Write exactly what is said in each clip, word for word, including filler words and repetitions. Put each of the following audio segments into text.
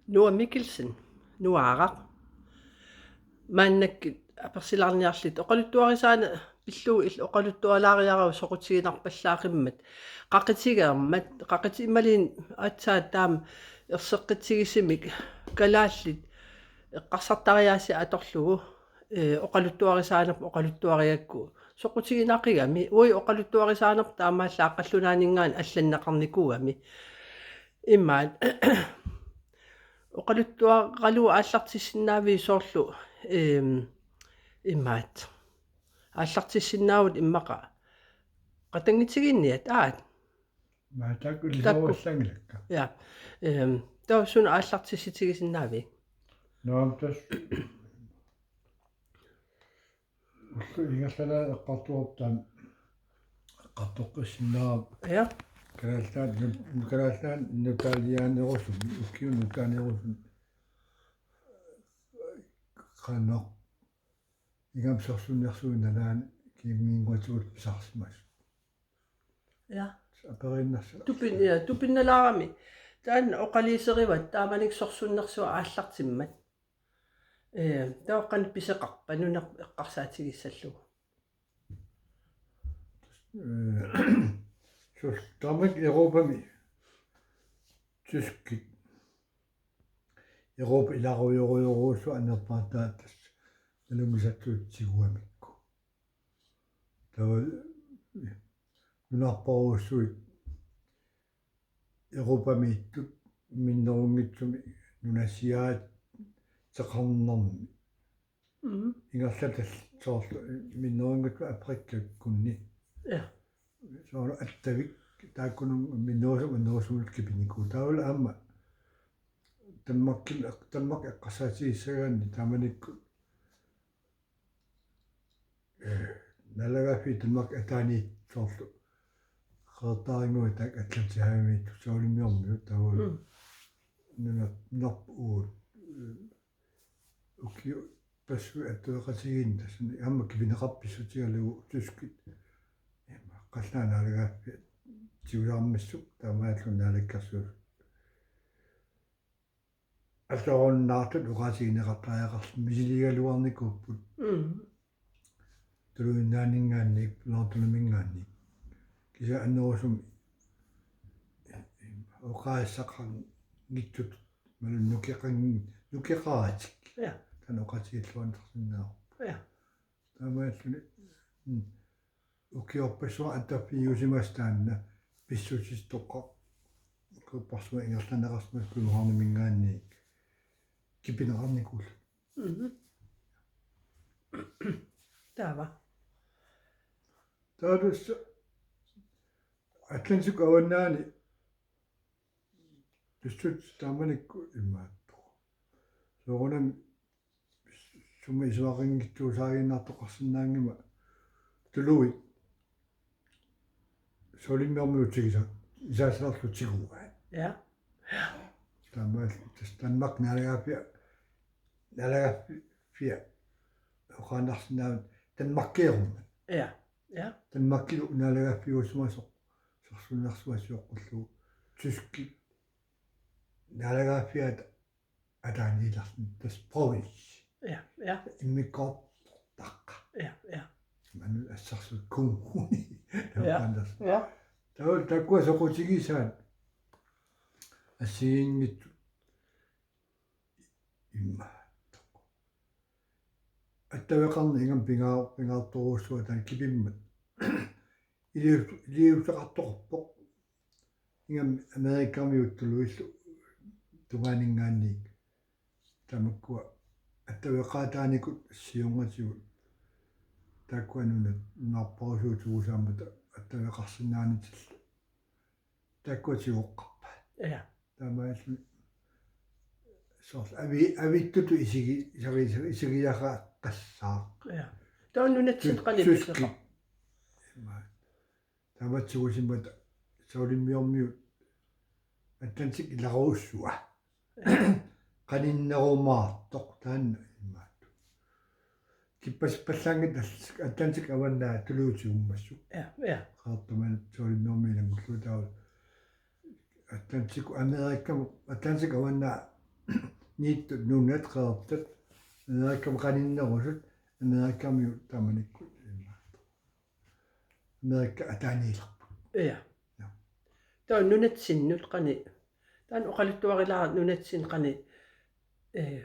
Noah Mikkelsen, Noaraq. Maannakkut apersilaarniarluta oqaluttuarisaanut pillugu illit oqaluttualaariarava soqutiginarpallaaqimmat. Qaqutigereermat, qaqutigimmaliit aatsaat taama erseqqitsigisumik kalaallit eqqarsartariaasia atorlugu, ee, oqaluttuarisaanerput oqaluttuarigakku soqutiginaqigami, uagut oqaluttuarisaanerput taamaallaat qallunaaninngaanniit allanneqarnikuugami. Imaat. Oqaluttuaralugu aallartissinnaaviuk soorlu, eem, imaat. Aallartissinnaavutit immaqa qatanngutigiinniat, aat. Maa taakku. Taakku. Illuarallangilakka. Ja. Eem, taava suna aallartissutigisinnaaviuk? Naamik, tassa ullut ingerlaneranni eqqartugarput taanna eqqartoqqissinnaavara. Ja. Kalaallit Nunaat, Kalaallit Nunaat nutaaliaanerusumik, ukiut nutaanerusumik. Qanoq. Ingammik sorsunnersuup nalaani kinguatigut pisarsimasut. Ja. Aperiinnarsi. Tupin-, ja, tupinnalaarami. Taanna oqaluuserivatit taamanikkut sorsunnersuaq aallartimmat. Ee, taava qanoq pisoqarpa nunarput eqqarsaatigissallugu? Ee, soorlu taamanikkut Europami tyskit. Europa ilarujorujorujussua anerpaataattas nalunngisatsuutit tigugamikku. Taava nunarpassuit Europamiittut minnerunngitsumik nunasiaateqarnermi. Mhm. Ingerlatallit soorlu minnerunngitsumik Afrikakkunni. Ja. Soorlu Attavik taakkununnga minnerusumik annerusumillu kipinikuuvoq. Taavalu aamma Danmarkimi, Danmark eqqarsaatigissagaanni taamanikkut, ee, naalagaaffiit Danmarkip ataaniittut soorlu Qeqertarinnguit taakku Atlanterhavimiittut Savalimmiormiut taava. Mm. Nuna-, nunarput uagut, ee, ukiut passuit attaveqatigiinneq tassani aamma kipineqarput pissutigalugu tyskit. Ima qallunaat naalagaaffiat tigusarmissuk taamaalilluni naalakkersuisut atorunnaartut oqaatigineqartariaqarluni misiligaluarnikuupput. Mm. Tuluit Nunaanninngaanniit, Londoniminngaanniit. Kisianni annerusumik oqaaseqanngitsutut, imaluunniit nukeqan-, nukeqaratik. Ja. Taanna oqaatigilluarneqarsinnaavoq. Ja. Taamaalilluni, mm, ukiorpassuit attarfigiusimasut taanna pissutsit toqqaannarpaat ingerlanneqarsimasut Københavniminngaanniit kipineqarnikuullutik. Mhm. Taava. Taava tassa Atlantikkut avannaani pissutsit taamanikkut imaattoq. Soorunami sumi isumaqanngitsuusaaginnartoqarsinnaanngimmat tuluit Savalimmiormiut tigisa-, isaasarlu tiguaat. Ja. Taamaalilluni tassa Danmarkip naalagaaffia, naalagaaffia oqaannarsinnaavat Danmarkeerummat. Ja. Ja. Danmarkilu naalagaaffiusimasoq sorsunnersuaq sioqqullugu tyskit naalagaaffiata ataaniilerluni tassa provins. Ja, ja. Immikkoortortaqqa. Ja, ja. Maanna assersuut kommuni. Ja, ja. Taava taakkua soqutigisaat assigiinngitsut immaattoq. Attaveqarneq ingammik pingaa-, pingaartorujussuaq taanna kipimmat. Iliu-, iliuuseqartoqarpoq. Ingammik Amerikamiut tuluillu tungaaninngaanniit. Tamakkua attaveqaataanikut siornatigut. Taakkua nuna-, nunarpassuit tigusaammata attaveqarsinnaanitillu. Taakkua tigoqqaarpaat. Ja. Taamaalilluni soorlu avi-, avittutut isigi-, isigi-, isigiaqassaaq. Ja. Taava nunatsinni qanoq tyskit pisoqarpa? Ima. Taama tigusimmata Savalimmiormiut Atlantikkut ilarujussua. Qaninnerumaartoq taanna imaattoq. Kippasippallaanngitsoq Atlantikkut avannaa tuluit tigummassuk. Ja, ja. Qeqertaminut Savalimmiormiut ilanngullugu taava Atlantikkut Amerikami, Atlantikkut avannaa niittut nunat qeqertat Amerikami qaninnerusut Amerikamiut taamanikkut immaqa. Amerika ataaniilerput. Ja. Ja. Taava nunatsinnut qanoq. Taanna oqaluttuarilaarlugu nunatsinnut qanoq. Eh,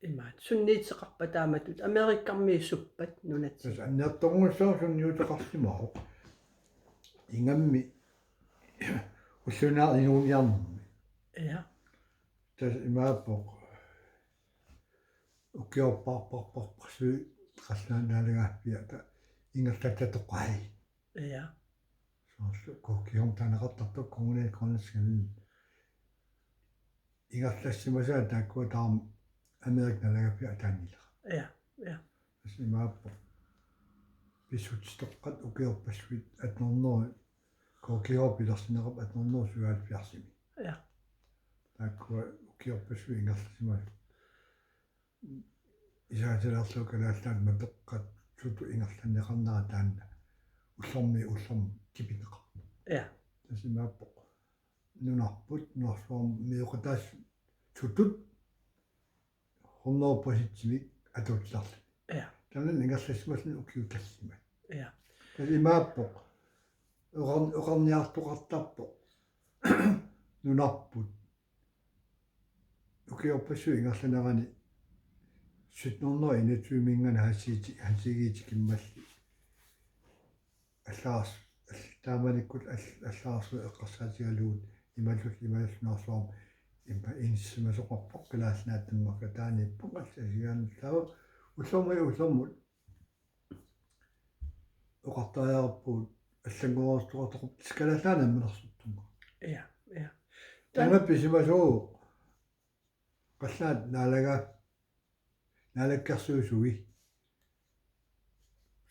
imaat. Sunniuteqarpa taamatut. Amerikamiut suppat nunatsinni. Tassa annertoorujussuaq sunniuteqarsimavoq. Ingammik ulluinnarni inuuniarnermi. Ja. Tassa imaappoq. Ukiorparparparparsi qallunaat naalagaaffiata ingerlattatoqaat. Ja. Soorlu K G H-mi taaneqartartoq kongelige grønlandske familie. Ingerlassimasaat taakkua taama Amerika naalagaaffiata ataaniilerat. Ja, ja. Tassa imaappoq. Pissutsit toqqat ukiorpassuit atten hundrede K G H pilersinneqarpoq atten hundrede syvoghalvfjerdsimi. Ja. Taakkua ukiorpassuit ingerlasimasut. Isaatilerlugu Kalaallit Nunaanni matoqqat sutut ingerlanneqarnera taanna ullormiit ullormut kipineqarpoq. Ja. Tassa imaappoq nunarput, nunarsuarmioqataasut sutut hundrede procentimik atuutsilerluni. Ja. Taanna ingerlassimasut ukiut tallimat. Ja. Tassa imaappoq oqar-, oqarniartoqartarpoq nunarput. Ukiorpassuit ingerlanerani sytten hundrede enogtyve-minngaanniit Hans Egede, Hans Egede tikimmalli. Allaars-, all-, taamanikkut all-, allaarsuaq eqqarsaatigalugu imaluunniit imaluunniit nunarsuarmi imma inissisimasoqarpoq Kalaallit Nunaat Danmarkip ataaniippoq allat asigaanni taava ullormiit ullormut oqartariaqarpugut allanngoriartortoqarpoq Kalaallit Nunaanni namminersortunga. Ja, ja. Taanna pisimasuuvoq qallunaat naalaga-, naalakkersuisui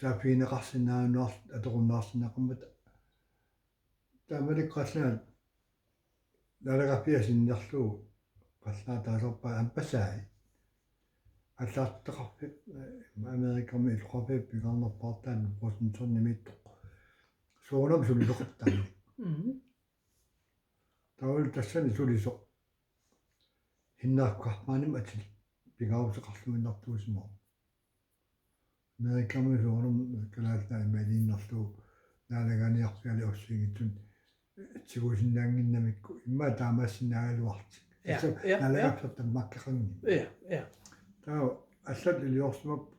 saaffigineqarsinnaanngorlutik atorunnaarsinneqarmata. Taamanikkut qallunaat naalagaaffiat sinnerlugu qallunaat taasarpaat ampasai. Allaartitaqarfik, eh, Amerikami illoqarfiup pingaarnerpaartaani Washingtonimiittoq. Soorunami sulisoqartarami. Mhm. Taavalu tassani sulisoq. Hinnerk Kaufmannimik atilik pingaaruteqarluinnartuusimavoq. Amerikami soorunami Kalaallit Nunaat imaaliinnarlugu naalagaaniarfigalugit assigiinngitsunik tigusinnaannginnamikku immaqa taamaassinnaagaluarlutik. Ja, tassa ja, ja. Naalagaaffiata Danmarkeqanngimmat. Ja, ja. Taava allat iliorsimapput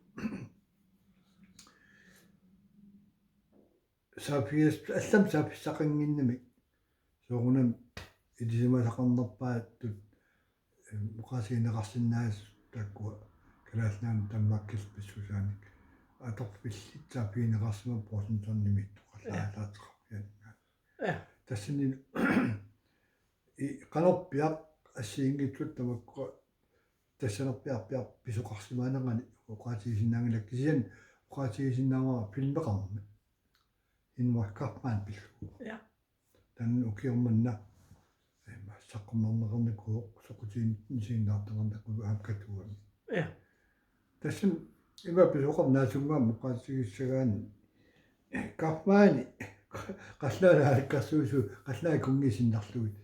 saaffigas-, allamik saaffissaqannginnamik soorunami ilisimasaqarnerpaattut, em, oqaatigineqarsinnaasut taakkua Kalaallit Nunaannut Danmarkillu pissusaanik atorfillit saaffigineqarsimapput Washingtonimiittoq. Ja. Allaartitaqarfianni. Ja. Tassani i-, qanorpiaq assigiinngitsut tamakkua tassanerpiarpiaq pisoqarsimaanerani oqaatigisinnaanngilakka kisianni oqaatigisinnaavara filmeqarmat. Hinnerk Kaufmann pillugu. Ja. Taanna ukioq manna, eh, saqqummerneqarnikuuvoq soqutiginninnermik isiginnaartaqarnikuuvoq aamma Katuami. Ja. Tassami ima pisoqarnaasunga oqaatigissagaanni Kaufmanni qallunaat naalakkersuisui qallunaat kunngit sinnerlugit.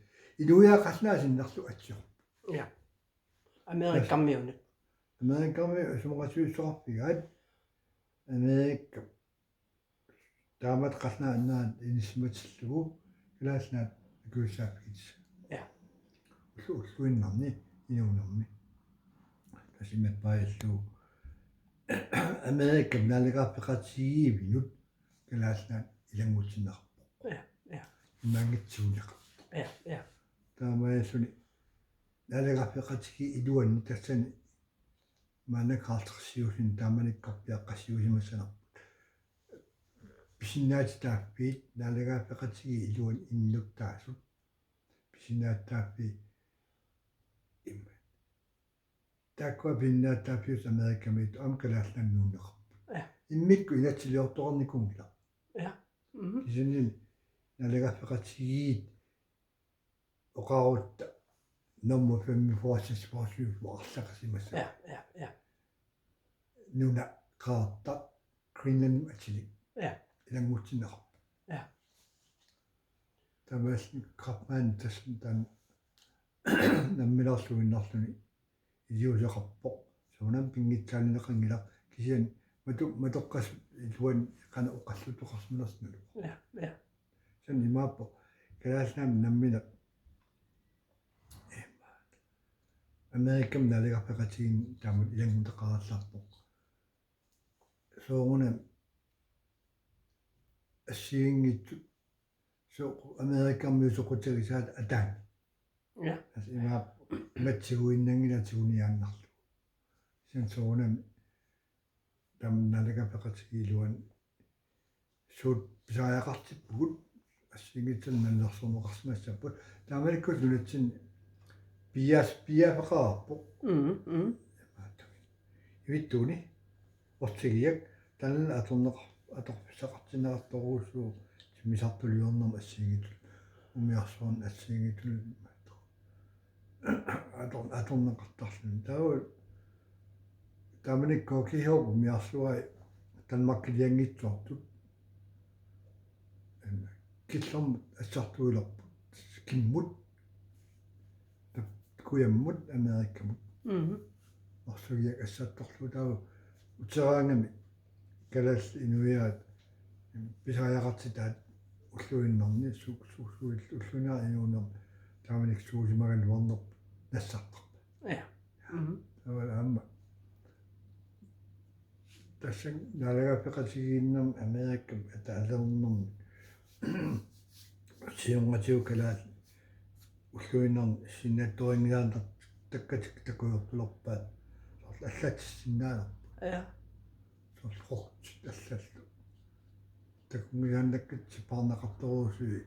Inuiaat qallunaat sinnerlugit atsiorput. Ja. Amerikamiunut. Amerikami isumaqatigiissuteqarfigaat. Amerika. Taamatut qallunaat annaat inissisimatillugu Kalaallit Nunaat akuussaaffigitissaaq. Ja. Ullu-, ulluinnarni, inuunermi. Tassa imaappoq illu Amerikap naalagaaffeqatigiivinut Kalaallit Nunaat ilanngutsinneqarpoq. Ja, ja. Imaanngitsuuneqarpoq. Ja, ja. Taamaalilluni naalagaaffeqatigiit iluanni tassani maannakkut halvtredsiusuni taamanikkorpiaq qassiusimassanerput. Pisinnaatitaaffiit naalagaaffeqatigiit iluanni innuttaasut. Pisinnaatitaaffiit imma. Taakkua pisinnaatitaaffiusut Amerikamiittut aamma Kalaallit Nunaannuunneqarput. Ja. Immikkut inatsisiliortoqarnikuunngilaq. Ja. Mhm. Kisianni naalagaaffeqatigiit oqarutta nummer femogfyrre, seksogfyrre, syvogfyrre arlaqqisimassa. Ja, ja, ja. Nuna, qaarta, Greenlandimik atilik. Ja. Ilanngutsinneqarpoq. Ja. Taamaalilluni Kaufmann tassani taanna nammineerluinnarluni iliuuseqarpoq. Soorunami pinngitsaalineqanngilaq kisianni matu-, matoqqasut iluanni qanoq oqaluttoqarsimanersoq naluara. Ja, ja. Tassani imaappoq Kalaallit Nunaanni nammineq Amerikami naalagaaffeqatigiinneq taamatut ilanngunneqarallarpoq. Soorunami assigiinngitsut soorlu Amerikamiut soqutigisaat ataani. Ja. Tassa imaappoq matsiguinnanngilaq tiguniaannarlugu. Kisianni soorunami tamanna naalagaaffeqatigiit iluanni suut pisariaqartippugut assigiinngitsunik nalilersorneqarsimassapput. Taamanikkut nunatsinni piiaas-, piiaaffeqarpoq. Mm, mm. Imaattumik. Ivittuuni ortigiak taanna atorneq-, atorfissaqartinneqartorujussuuvoq timmisartuliornermut assigiinngitsunik. Umiarsuarnut assigiinngitsunik. Ator-, atorneqartarluni. Taava taamanikkut K G H umiarsuai Danmarkilianngitsoortut. Em, killormut assartuilerput. Kimmut. Tap-, kujammut Amerikamut. Mhm. Orsugiak assartorlugu taava uteraangami kalaallit inuiaat pisariaqartitaat ulluinnarni su-, su-, su-, ulluinnarni inuunermi taamanikkut suusimagaluarnerput nassartarput. Ja. Mhm. Taava aamma tassani naalagaaffeqatigiinnermi Amerikap ataalernermi siornatigut kalaallit ulluinnarni sinnattoorinngilaartartakkatik takujuartulerpaat soorlu allatsissinnaanerput. Ja. Soorlu qortit allallu. Takunngilaannakkat sipaarneqartorujussuit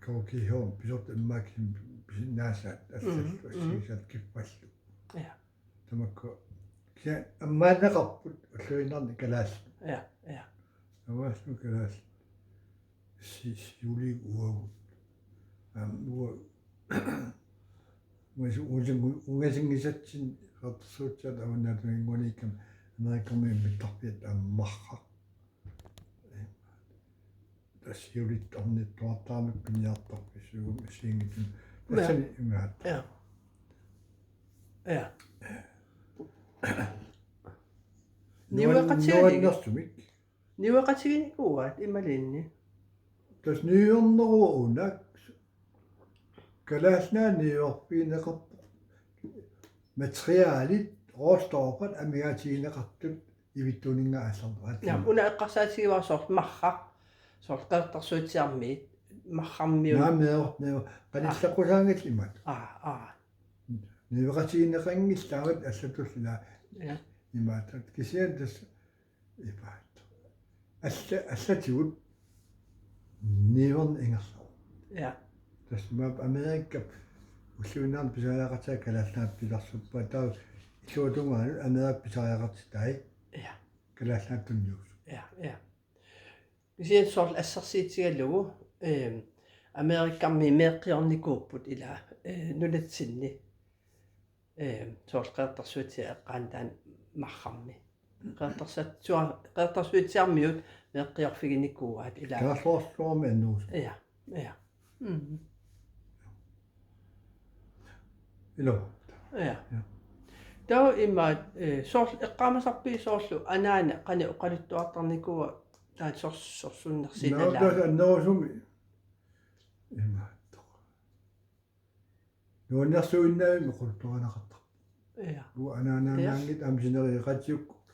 K G H-mi pisortat immaqa pisinnaasaat allallu. Mhm, mhm. Assigisaat kippallu. Ja. Tamakku. Kisianni ammaanneqarput ulluinnarni kalaallit. Ja, ja. Taamaasilluni kalaallit. Si-, siuliit uagut. Aamma ua-, ungasu-, ungasu-, ungasinngisatsinni Qeqertarsuatsiaat Avannaata Tungaannguaniikkami Amerikamiut mittarfiat aamma marraq. Tassa siulitta ornittuartaramik piniartarfissuugami assigiinngitsunik. Ja. Tassani imaattoq. Ja. Ja. Nuan-, niueqatigiinnik. Nuannersumik. Niueqatigiinnikuuaat imaluunniit. Tassa niuerneruvoq una. Kalaallit Nunaanni niuerfigineqarpoq materialit, råstoffit, amigaatigineqartut ivittuuninngaanniit aallarnerat. Ja, una eqqarsaatigivara soorlu marraq, soorlu Qeqertarsuatsiaarmiit, marrarmiut. Naamik, naamik, qanillaqqusaanngillat imaattoq. Aa, aa. Niueqatigiinneqanngillat taamatut allatullu ilaa. Ja. Imaattoq. Kisianni tassa imaattoq. Alla-, allatigut niuerneq ingerlavoq. Ja. Tassa imaappoq Amerikap ulluinnarni pisariaqartitai Kalaallit Nunaat pilersuppaat, taava illuatungaanut Amerikap pisariaqartitai. Ja. Kalaallit Nunaat tunniussut. Ja, ja. Kisianni soorlu assersuutigalugu, ehm, Amerikamiut meeqqiornikuupput ilaa, eh, nunatsinni. Ehm, soorlu Qeqertarsuatsiaat eqqaani taanna marrarmi. Qeqertarsuatsiar-, Qeqertarsuatsiaarmiut meeqqiorfiginikuuaat ilaa. Kangerluarsuarmi annerusumik. Ja, ja. Mm. Ilo. Ja. Ja. Taava imaat, eh, soorlu eqqaamasarpigit soorlu anaana qanoq oqaluttuartarnikuua taanna sors-, sorsunnersi nalaani. Naamik, tassa annerusumik. Imaattoq. Nuannersuinnaavimmi oqaluttuarineqartarpoq. Ja. Uanga anaanaannaanngitsoq aamma sinereeqatigiikkukku.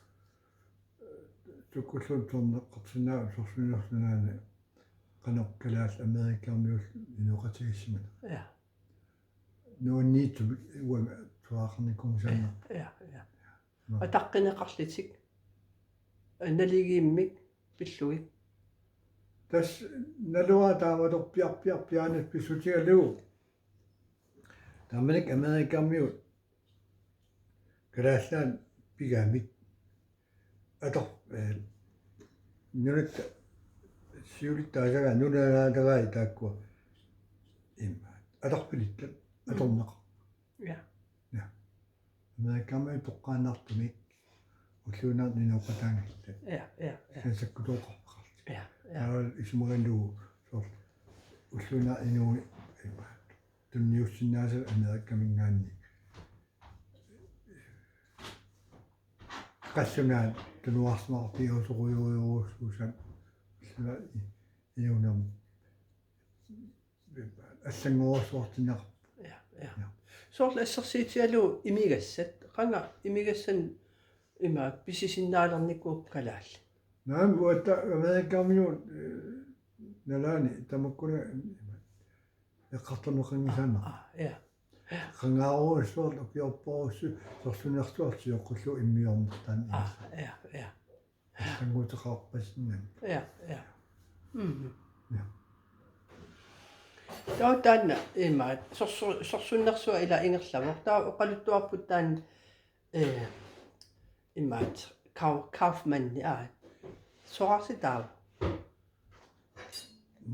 Sukkulluunniit sorneqqarsinnaavoq sorsunnersunaani qanoq kalaallit Amerikamiullu inooqatigiissimanerat. Ja. Nuanniitsumik uanga suaaqarnikuunngisaannarpoq. Ja, ja. Nå. Ataqqineqarlutik. Naligiimmik pillugit. Tassa naluara taamatorpiaq piaq piaanit pissutigalugu. Taamanikkut Amerikamiut Kalaallit Nunaanni pigamik. Ator-, eh, nunatta siulittaasagaat, nunalaatagai taakkua. Immaqa. Atorfilittat, mm, atorneqarput. Ja. Ja. Amerikamiut toqqaannartumik ulluinnarni inooqataanngillat. Ja, ja, ja. Kisianni sakkutooqarfeqarlutik. Ja, ja. Taava isumagalugu soorlu ulluinnarni inuit immaqa tunniussinnaasaat Amerikaminngaanniit Qallunaat tunuarsimaqarfigiusorujorujussuussaaq. Qallunaat i-, inuunermi allanngorsuartinneqarpoq. Ja, ja. Ja. Soorlu assersuutigalugu imigassat, qanga imigassanik ima pisisinnaalernikuupput kalaallit? Naamik, uatta Amerikamiut, eh, nalaani tamakkuna eqqartorneqanngisaannaq. Ah, ja. Qangaarujussuarlu ukiorpassuarni sorsunnersuarlu sioqqullugu immiornertaani. Ah, ja, ja. Allanngorteqarpasinnaanngilaq. Ja, ja. Mhm. Ja. Taava taanna imaat sorsu-, sorsunnersuaq ila ingerlavoq. Taava oqaluttuarput taanna, eh, imaat Kau-, Kaufmanni, aa. Soraarsi taava?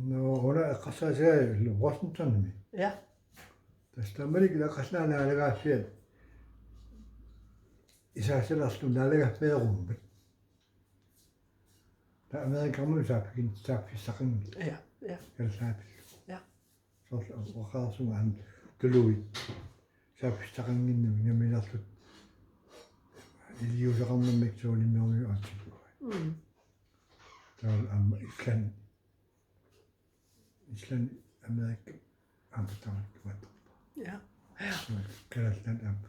Nå, una eqqarsaatigalugu Washingtonimi. Ja. Tassa taamanikkut ila Qallunaat Naalagaaffiat isaasilerlu naalagaaffigerummata. Taava Amerikamiut saaffiginnit-, saaffissaqanngillat. Ja, ja. Kalaallit. Ja. Soorlu oqarsunga aamma tuluit saaffissaqannginnamik nammineerlutik iliuuseqarnermik soorunami aatsaat. Mm. Taavalu aamma Island. Island Amerika aamma tamakkuupput. Ja. Ja. Kalaallit aamma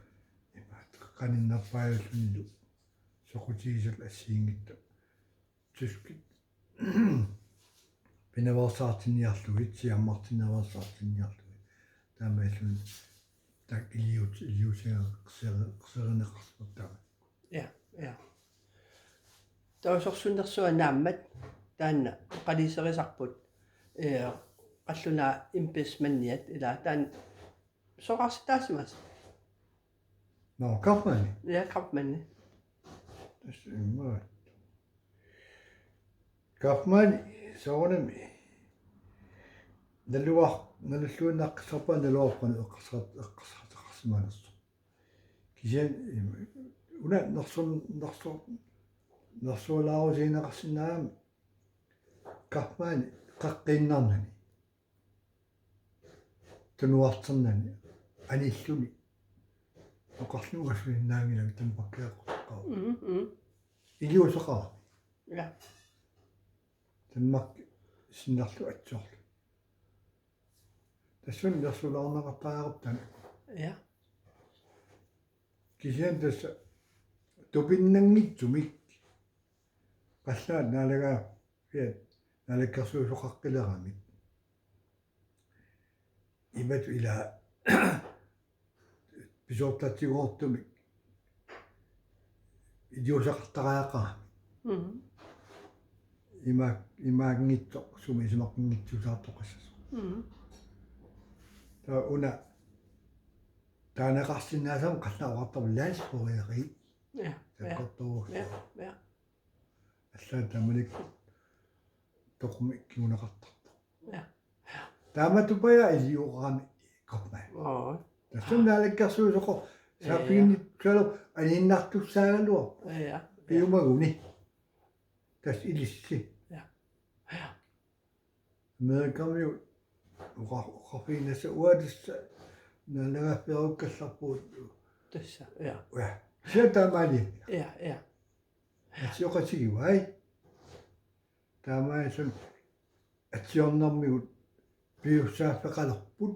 imaat qaninnerpaajulluunniit soqutigisat assigiinngitsut. Tyskit pinaveersaartinniarlugit, siammartinniveersaartinniarlugit. Taamaalilluni taakku iliuut-, iliuuseqarsi-, qerserineqarsimapput taama. Ja, ja. Taava sorsunnersuaq naammat taanna oqaluuserisarput, eh, qallunaat embedsmandiat ila taanna soraarsi taasimasoq? Nå, Kaufmanni? Ja, Kaufmanni. Tassa immaqa. Kaufmann soorunami naluar-, nalulluinnaqqissaarpaa naluarput eqqarsar-, eqqarsartaqarsimanersoq. Kisianni, im-, una nersorn-, nersor-, nersualaarusigineqarsinnaagami Kaufmann qaqqiinnarnani. Tunuarternani anilluni. Oqarlugu asuinnaanngilanga tamakkeeqqoqqaaq. Mm, mm. Iliuuseqarami. Ja. Tamakku sinnerlu atsiorlu. Tassunga nersualaarneqartariaqarpoq taanna. Ja. Kisianni tassa tupinnanngitsumik Qallunaat Naalagaaffiat naalakkersuisoqaqqileramik. Imatut ila pisoortatsigoortumik iliuuseqartariaqaramik. Mhm. Ima-, imaanngitsoq sumi isumaqanngitsuusaartoqassasoq. Mhm. Taava una taaneqarsinnaasama qallunaat oqartarput landsforræderi. Ja, ja. Sakkortoruussua. Ja, ja. Allaat taamanikkut toqumik kinguneqartartoq. Ja. Taamatupajaaq iliuuseqarami Kaufmann. Oo. Tassami naalakkersuisoqarpoq. Ja, ja. Saaffiginnittualu aniinnartussaagaluarpoq. Ja, ja. Piumaguni. Tassa ilissi. Ja. Ja. Amerikamiut oqa-, oqarfiginnassaaq uanga tassa naalagaaffigerukkallarpugut. Tassa, ja. Ja. Kisianni taamaaliorlunga. Ja, ja. Atsioqatigivaat. Taamaalilluni atsiornermigut piussaaffeqalerput.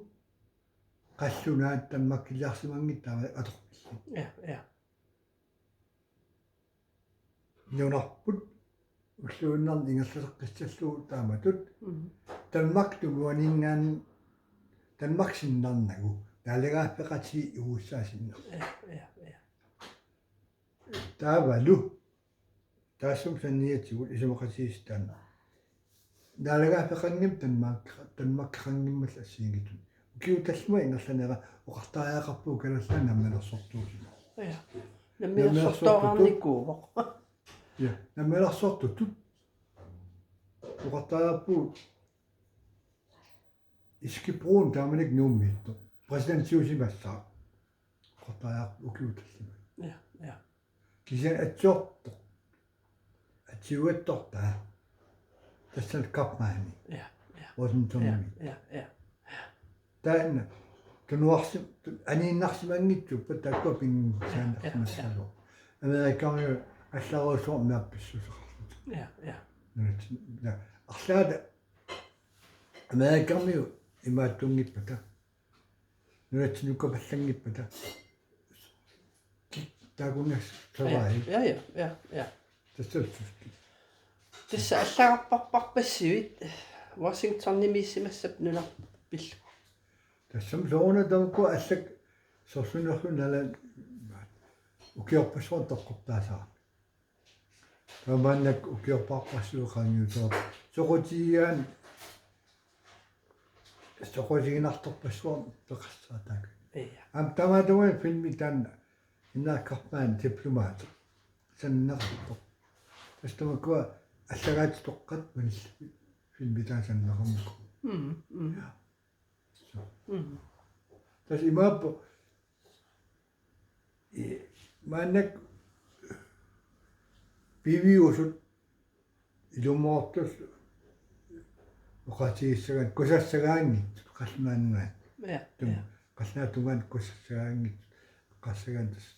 Qallunaat Danmarkiliarsimanngitsut taama atorfillit. Ja, ja. Nunarput ulluinnarni ingerlateqqissallugu taamatut. Mhm. Danmark tunuaninngaanniit Danmark sinnernagu naalagaaffeqatigiit U S A sinnerlugu. Ja, ja, ja. Taavalu taassuma saniatigut isumaqatigiissut taanna. Naalagaaffeqanngimmat Danmark, Danmarkeqanngimmallu assigiinngitsut. Ukiut tallimat ingerlanerat oqartariaqarpugut Kalaallit Nunaat namminersortuusimasoq. Ja. Namminersortuuvoq. Ja, namminersortutut. Oqartariaqarpugut Eske Brun taamanikkut Nuummiittoq. Præsidentiusimassaaq. Oqartariaqarpugut ukiut tallimat. Ja, ja. Kisianni atsiortoq. Atsiugattortaa. Tassani Kaufmanni. Ja, ja. Washingtonimi. Ja, ja, ja. Taanna tunuarsi-, tu-, aniinnarsimanngitsut taakkua pinngisaannarsimassalu. Ja, ja, ja. Amerikamiut Allarujussuarmik naappissuseqarlutik. Ja, ja. Nunatsinni, ja. Arlaata Amerikarmiut imaattunngippata. Nunatsinnukaapallanngippata. Kik-, taakunnas-, ja, ja, ja, ja. Tassa allagarparparpassuit Washingtonimiissimassappat nunarput pillugu. Tassami soorunami tamakku allak sorsunnerluni nalaani ukiorpassuarni toqqortaasaramik. Tamanna ukiorparpassuit qaangiuteqarput. Soqutigigaanni soqutiginartorpassuarnik peqarsaataakku. Ja. Aamma tamatumani filmi taanna Innaakkamaani diplomat. Sanneqartoq. Tassa tamakkua allagaatitoqqat manillugit filmi taanna sanneqarnikuuvoq. Mm, mm. Ja. Mm. Tassa imaappoq, i-, maannakkut piviusut ilumoortut oqaatigissagaanni, kusassagaanngitsut qallunaannaat. Ja, tum-, ja. Qallunaatut tungaanut kusassagaanngitsut eqqarsagaanni tassa.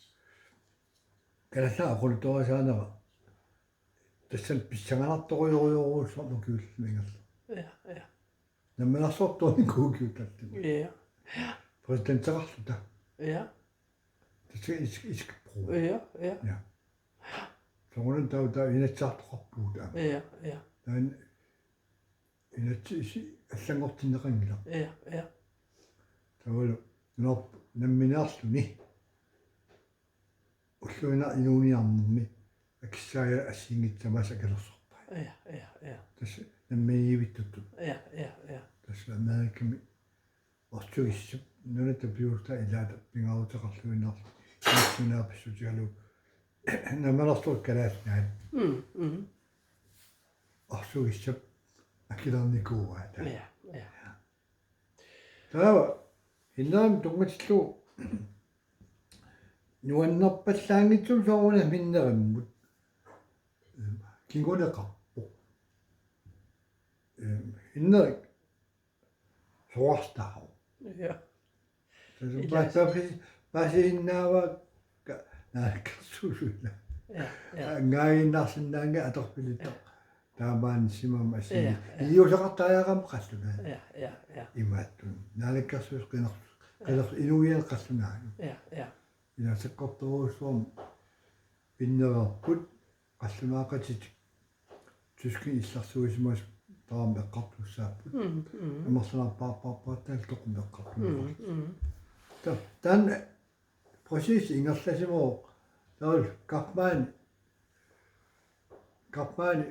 Kalaallit oqaluttuarisaanera tassani pissanganartorujorujussuarmik ukiulluni ingerlaneq. Ja, ja. Namminersortuunikuuvoq ukiut tallimat. Ja. Præsidenteqarluta. Ja. Tassa is-, iskippoq. Ja, ja. Ja. Soorunami taava, taava Inatsisartoqarpugut aamma. Ja, ja. Taanna inatsit isi-, allanngortinneqanngilaq. Ja, ja. Taavalu nunarput nammineerluni. Ulluinnarni inuuniarnermi akissaajaat assigiinngitsut tamaasa akilersorpaat. Ja, ja, ja. Tassa namminiivittutut. Ja, ja, ja. Tassa Amerikami orsugissap nunat tapiuussutaat ilaata pingaaruteqarluinnarlugu. Inatsit naapiissutigalugu. Namminersortut kalaallit naak. Mm, mm. Orsugissap akilernikuuaat. Ja, ja. Taava, innarmi tunngatillugu nuannerpallaanngitsumik soorunami minnerimmut. Kinguneqarpoq. Em, innerik soraartaavoq. Ja. Tassa Ilaa. Paasi-, paasi-, paasisinnaavakka naalakkersuisuullunga. Ja, ja. Angaagiinnarsinnaanngilaq atorfilittoq. Ja. Taamaaniissimammat assigiit. Ja, ja. Iliuuseqartariaqarmat qallunaat. Ja, ja, ja. Imaattut. Naalakkersuisut qinersu-, ja, qinersu-, inuiaat qallunaat. Ja, ja. Ilaa sakkortoorujussuarmik pinnereerput qallunaaqatitik. Tyskit illersuisimasut tamarmik eqqartussaapput. Mm, mm. Amerlanerpaarpaarpaartaat toqumik eqqartussaapput. Mm, mm. Ta-, taanna præcis ingerlasimavoq. Taavalu Kaufmann, Kaufmann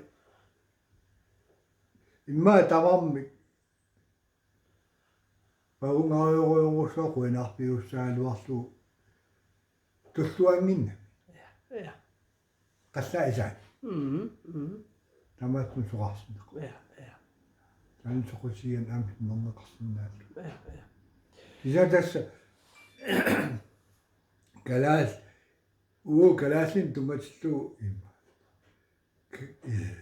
immaqa tamarmik pagungaajorujorujussuaq qujanarpiussagaluarlugu tulluannginnami. Ja, ja. Qallaaq isaani. Mm, mm. Taamaattumik soraarsinnaavoq. Ja, ja. Taanna soqutigigaanni aamma hinnerneqarsinnaallugu. Ja, ja. Kisianni tassa kalaal-, uagut kalaallinut tunngatillugu immaqa. K-, eh,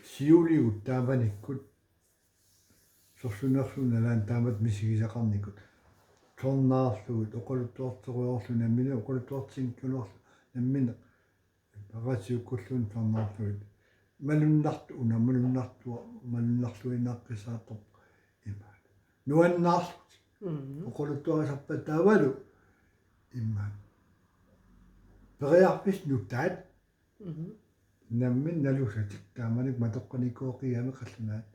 siuligut taamanikkut sorsunnersuup nalaani taamatut misigisaqarnikut tornaarlugit oqaluttuartorujoorlugit nammineq oqaluttuartinngikkaluarlugit nammineq paratsikkulluunniit tornaarlugit malunnartu-, una malunnartua-, malunnarluinnaqqissaartoq imaat. Nuannaarlutik. Mm. Oqaluttuarisarpata taavalu imaat. Periarfissat nutaat. Mhm. Nammineq nalusatik taamanikkut matoqqanikuugakkit qallunaat.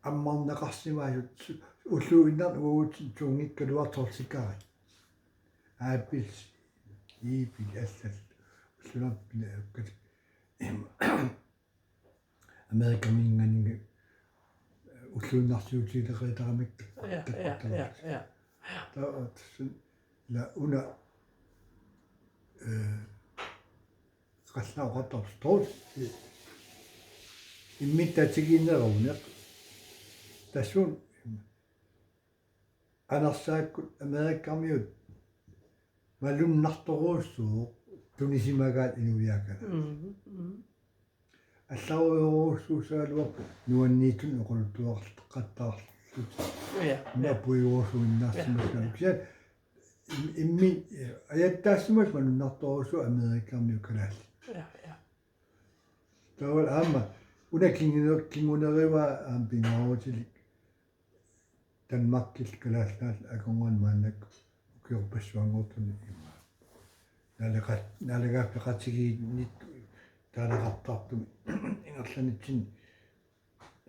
Ammarneqarsimaasut su-, ulluinnarni uagutsinnut tuunngikkaluartoq tortikarit. Aapils, iipil allat. Ulluinnarni pinaakkat. Im-, Amerikaminngaanniit ulluinnarsiutigileqitaramik. Ja, ja, ja, ja. Taava tassa ila una, eh, qallunaat oqartarput, eh, immittaatigiinneruneq. Tassuuna anersaakkut Amerikamiut malunnartorujussuuvoq tunisimagaat inuiaat kalaat. Mm, mm. Allarujorujussuussagaluarput nuanniitsunik oqaluttuaqattaarlutik. Ja, ja. Napuiguusuinnaarsimassalu. Ja, ja. Kisianni im- immi ajattaassimasut malunnartorujussuuvoq Amerikamiut kalaallit. Ja, ja. Taava aamma una kinguner- kingunerivaa aamma pingaarutilik Danmarkillu Kalaallit Nunaat akornanni maannakkut ukiorpassuanngortuni immaqa. Naaleqa- naalagaaffiqatigiinnit taalaqartartumik ingerlanitsinni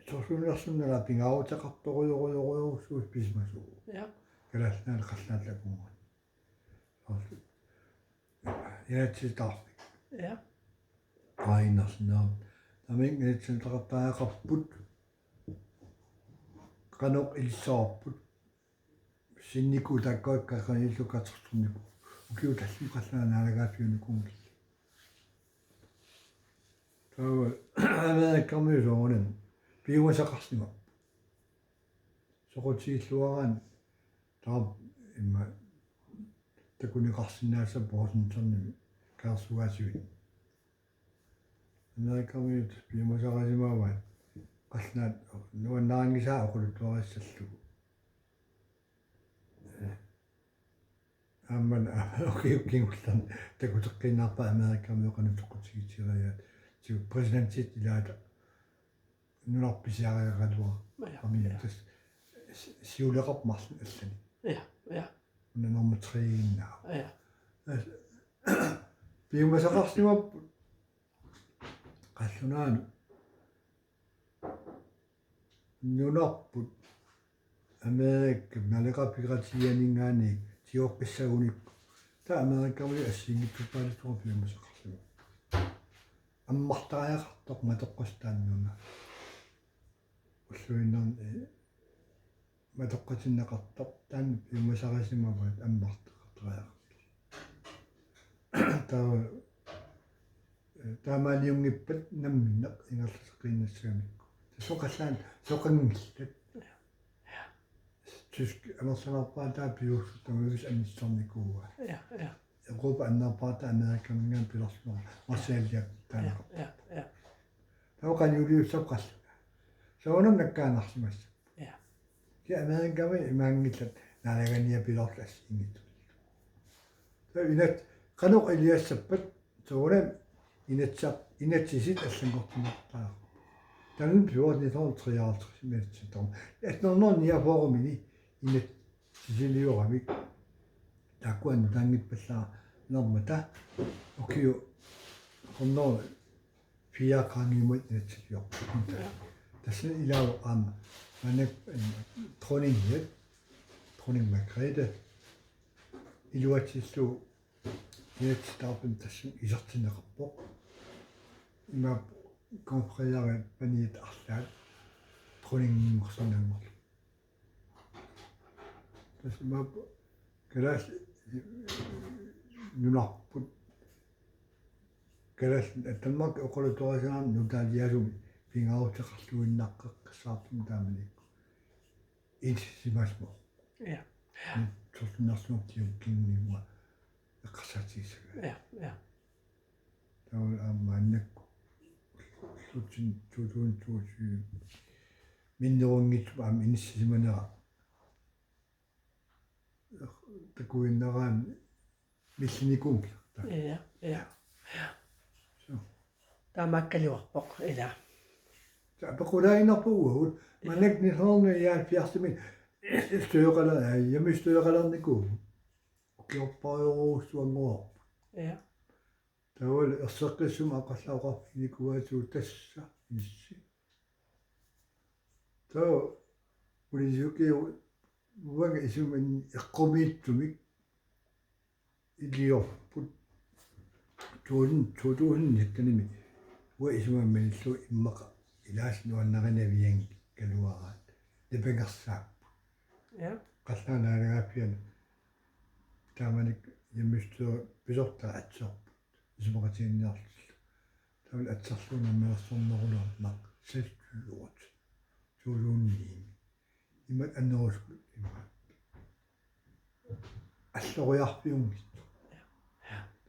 sorsunnersunnerlaa pingaaruteqartorujorujorujussuusoq pisimasuuvoq. Ja. Kalaallit Nunaat Kalaallit Nunaat akornanni. Soorlu. Inatsisitaarfik. Ja. Qainnersinnaam. Tamanna inatsisitaqartariaqarput. Qanoq ilissavarput. Sinnikkut taakkuakka qanillu katersornikkut. Ukiut tallimat qallunaat naalagaaffiunikuunngillat. Taava Amerikamiut soorunami piumasaqarsimavoq. Soqutigilluaraanni taava immaqa takuneqarsinnaassapput Washingtonimi katersugaasivik. Amerikamiut piumasarisimavaat qallunaat nuannarinngisaat oqaluttuarissallugu. Aamma ukiut kingullerni takuteqqiinnarpaat Amerikamiut qanoq soqutigitigigaat. Tigu præsidentit ilaata nunarput pisiariaraluarput. Ja, Aamma ja. Tassa si- siuleqarpoq marlunnik allanik. Ja, ja. Una nummer tre-innaavoq. Ja. Piumasaqarsimapput qallunaanut nunarput Amerika naalagaaffiqatigiiaaninngaanniit tigoqqissagunikku. Taava Amerikamiut assigiinngitsorpaalussuarnik piumasaqarsimapput. Ammartariaqartoq matoqqasut taanna una. Ulluinnarni matoqqatinneqartoq taanna piumasarisimavaat ammartariaqartoq. Taava taamaaliunngippat namminneq ingerlateqqiinnassagamikku. Soqallaan soqanngillat. Tysk amerlanerpaataq piumasut tamarmik annissornikuuaat. Ja, ja. Europa annerpaataq Amerikaminngaanniit pilersuneq Marshallip Ja, taanna. ja, ja. Taava qanoq iliussappat qallunaat. Soorunami nakkaannarsimassapput. Ja. Kisianni Amerikami imaanngillat naalaganiapiloorluni assigiinngitsunik. Taava inat qanoq iliussappat soorunami inatsisar- inatsisit allanngortinneqartariaqarput. Taanna fjorten hundrede og treoghalvtreds inatsisartut. Atten hundrede niogfyrre-mini inatsisiliorami. Taakkua nutaanngippallaarnermata ukiut hundrede fire qaangiummata inatsisiliorput. Tassani ilaavoq aamma maannakkut, eh, dronningiat, dronning Margrethe, iluatsillugu inatsisitaartumik tassani isertinneqarpoq. Imaappoq kong Frederik paniat arlaat dronninginngorsinnaanngorlugu. Tassa imaappoq kalaallit nunarput kalaallit Danmarkip oqaluttuarisaanut nutaaliasumik pingaaruteqarluinnaqqissaartumik taamanikkut inissisimasoq. Ja. Sorsunnersuartigut kinguninngua eqqarsaatigissagaa. Ja, ja. Taava aamma maannakkut ullutsinnut to tusind toogtyve minnerunngitsumik aamma inissisimanera takuinnaraanni millinikuunngilaq. Ja, ja. Suu. Taamaakkaluarpoq ila. Taava pequlaaginnarpugut uagut maannakkut nitten hundrede nioghalvfjerds-imi støvqaler-, ja, hjemmestøvqalernikuuvoq. Ukiorpassuarujussuanngorpoq. Ja. Taavalu erseqqissumik aqallaoqarfiginikuuaatigut tassa inissi. Taava ulisukkiu uanga isumani eqqumiitsumik iliorput tusind, to tusind nitten-imi uanga isumani malillugu immaqa ilaasa nuannarinavianngikkaluaraat nipangersaapput. Ja. Qallunaat naalagaaffianni taamanikkut hjemmestyre pisortaa atsiorput isumaqatigiinniarlutillu. Taavalu atsiorlugu namminersornerulerneq selvstyret. Tuusuunniimi. Imaat annerusumik imaat. Alloriarfiunngitsoq.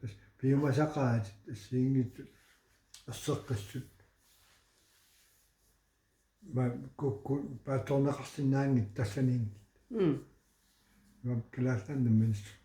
Tassa piumasaqaatit assigiinngitsut erseqqissut. Ma kukku paatsoorneqarsinnaanngitsut tassaniinngitsut. Mm. Imaappoq Kalaallit Nunaanni namminersorneq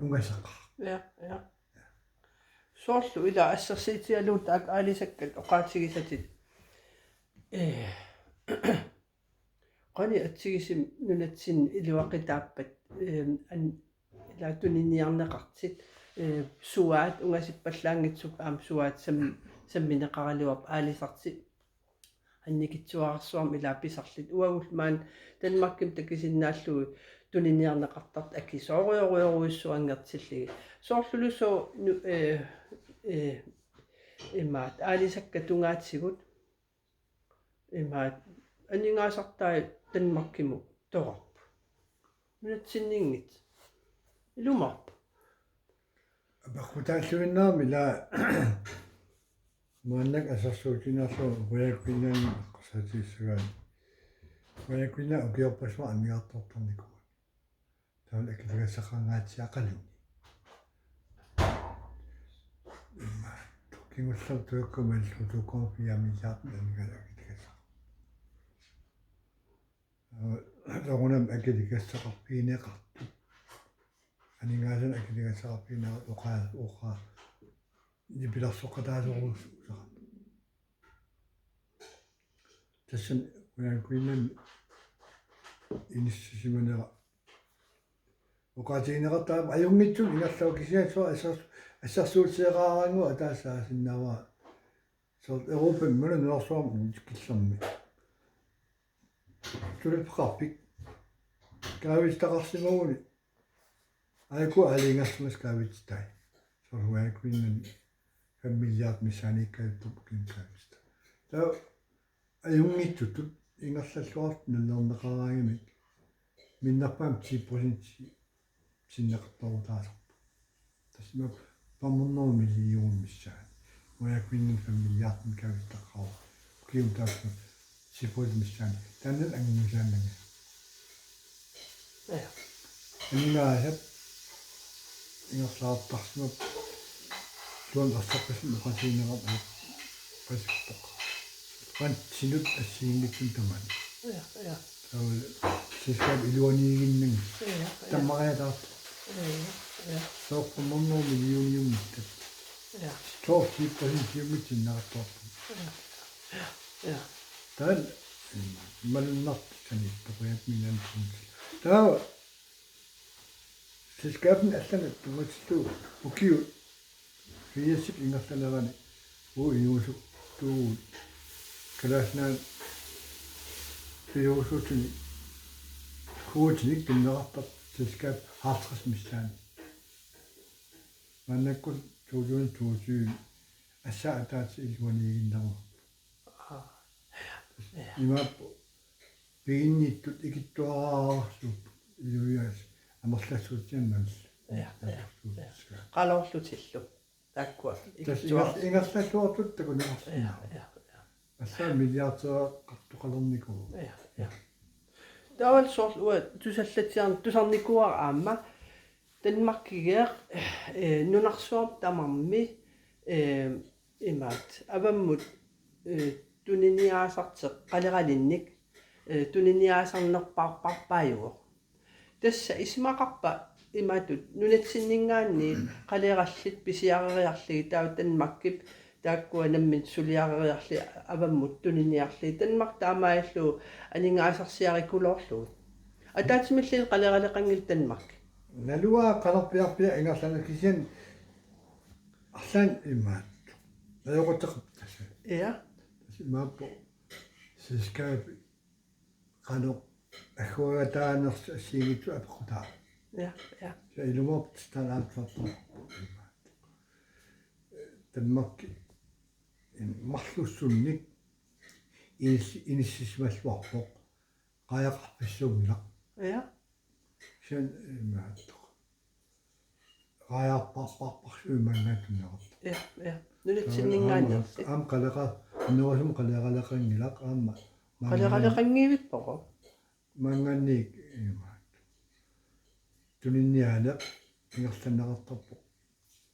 ungasaqaaq. Ja, ja. Soorlu ila assersuutigalugu taakku aalisakkat oqaatigisatit. Eh, qanoq atsigisumik nunatsinni iluaqutaappat, eh, an-, ila tuniniarneqartut, eh, suaat ungasippallaanngitsut aamma suaat sam-, sammineqaraluarput aalisartut annikitsuararsuarmik ila pisarlutik. Uagullu maani Danmarkimi takusinnaallugu tuniniarneqartartut akisoorujorujorujussuanngortillugit. Soorluluunniit nu-, eh, eh, imaat aalisakkat tungaatigut. Imaat aningaasartai Danmarkimut toorarput. Nunatsinniinngitsut. Ilumoorpoq. Apeqqutaalluinnarmi ila maannakkut assersuutigiinnarlugu Royal Greenlandimi eqqarsaatigissagaanni. Royal Greenland ukiorpassuarni amigartoortarnikuuvoq. Taavalu akiligassaqangaatsiaqaluni. Immaqa kingullermik tuakkuma illuutuukkuma fire milliardit aningaasanik akiligassaq. Soorunami akiligassaqarfigineqartut. Aningaasanik akiligassaqarfigineqartut oqaa-, oqaa-, nipilersoqataasorujussuusarput. Tassani Royal Greenland inissisimanera oqaatigineqartarpoq ajunngitsumik ingerlavoq kisianni soorlu assers-, assersuutigeqaaraannguaq ataaseq taasinnaavara. Soorlu Europami imaluunniit nunarsuarmi killormi. Suliffeqarfik. Kaavititaqarsimaguni. Aajuku aalajangersimasut kaavititai. Soorlu Royal Greenland fem milliard missaaniikkaluarpoq ukiumut kaavititaq. Taava ajunngitsutut ingerlalluartut nallerneqaraangamik minnerpaamik ti procent sinneqartarutaasarpoq. Tassa imaappoq femhundrede millioner missaani. Royal Greenland fem milliardimik kaavititaqarpoq. Ukiumut taassuma ti procent missaani. Taanna angumisaannanga. Ja. Aningaasat ingerlaartarsimapput. Tuan erseqqissumik oqaatigineqartoq ajorpasippoq. Quantinut assigiinngitsuni tamaani. Ja, ja. Taavalu selskabip iluaniiginnanga. Ja, ja. Tammariataartoq. Ja, ja. Soorlu femhundrede millioniummut. Ja. Soorlu ti procentiummut sinneqartarpoq. Ja, ja. Ja. Taanna, mm, malunnartoq saniittoq Royal Greenland. Taava selskabini allanut tungatillugu ukiut firsip ingerlanerani uagut inuusuttuugut Kalaallit Nunaanni piviusuutini kvotinik tunineqartarpoq selskabit halvtreds missaani. Maannakkut to tusind toogtyve assaat ataatsip iluaniiginneruvoq. Aa. Ja. Imaappoq piginnittut ikittuararsuupput iluiaas amerlassuutsiaannarlu. Ja, ja, ja. Qalorlutillu. Taakkua. Tassa ikittuar-, inger-, ingerlalluartut takuneqarsinnaavoq. Ja, ja, ja. Assaat milliardeqartoqalernikuuvoq. Ja, ja. Taavalu soorlu uanga tusallatsiarn-, tusarnikuuara aamma Danmarkigeeq, eh, nunarsuarmi tamarmi, eh, imaat, avammut, eh, tuniniaasartoq qaleralinnik, eh, tuniniaasarnerpaarpaajuvoq. Tassa isumaqarpa imatut nunatsinninngaanniit qalerallit pisiareriarlugit taava Danmarkip taakkua nammineq suliareriarlugit avammut tuniniarlugit Danmark taamaalillugu aningaasarsiarikkuloorlugu. Ataatsimilluunniit qaleraleqanngilaq Danmark. Naluara qanorpiarpiaq ingerlanersoq kisianni arlaannik imaattoq. Najoqquteqarpoq tassa. Ja. Tassa imaappoq selskabi qanoq agguagataanersoq assigiinngitsunik apeqqutaavoq. Ja, ja. Tassa ilumoorpoq taanna aatsaartoq. Danmarki marlussunnik inis-, inissisimalluarpoq. Qaajaqarfissuunngilaq. Ja. Kisianni imaattoq. Qaajaqarparparparsuit maanngaanniit tunineqartarput. Ja, ja. Nunatsinninngaanniit. Aamma, aamma qaleqa-, annerusumik qaleraleqanngilaq aamma. Qaleraleqanngivippoq? Maanngaanniit imaattoq. Tuniniaaneq ingerlanneqartarpoq.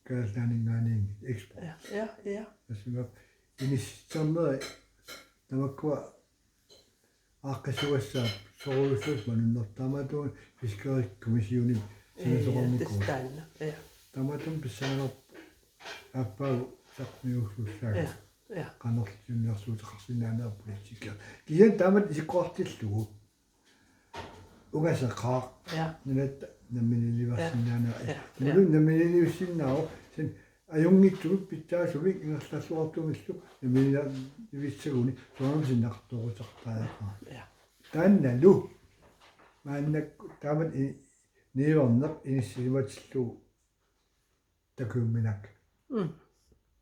Kalaallit Nunaanninngaanniit eksport. Ja, ja, ja. Tassa imaappoq inissitsisarneri tamakkua aaqqissugassaapput soorujussuaq malunnartoq taamaattumik Fiskerikommissionimi Sanasoqarnikuuvoq. Taanna. Ja. Taamaattumik pissanganarpoq aappaagu saqqummiussussaagut. Ja. Ja. Qanorluunniit siunnersuuteqarsinnaaneq politikki. Kisianni taamatut isikkoqartillugu. Ungaseqaaq. Ja. Nunatta namminiilivarsinnaaneq. Ja. Ja. Nulu namminiilivissinnaavoq. Sen ajunngitsumik pitsaasumik ingerlalluartumillu namminiilivissaguni soorunami sinneqartoorusartariaqarami. Ja. Taannalu. Maannakkut taamatut i-, niuerneq inissisimatillugu takujuminaakka. Mm.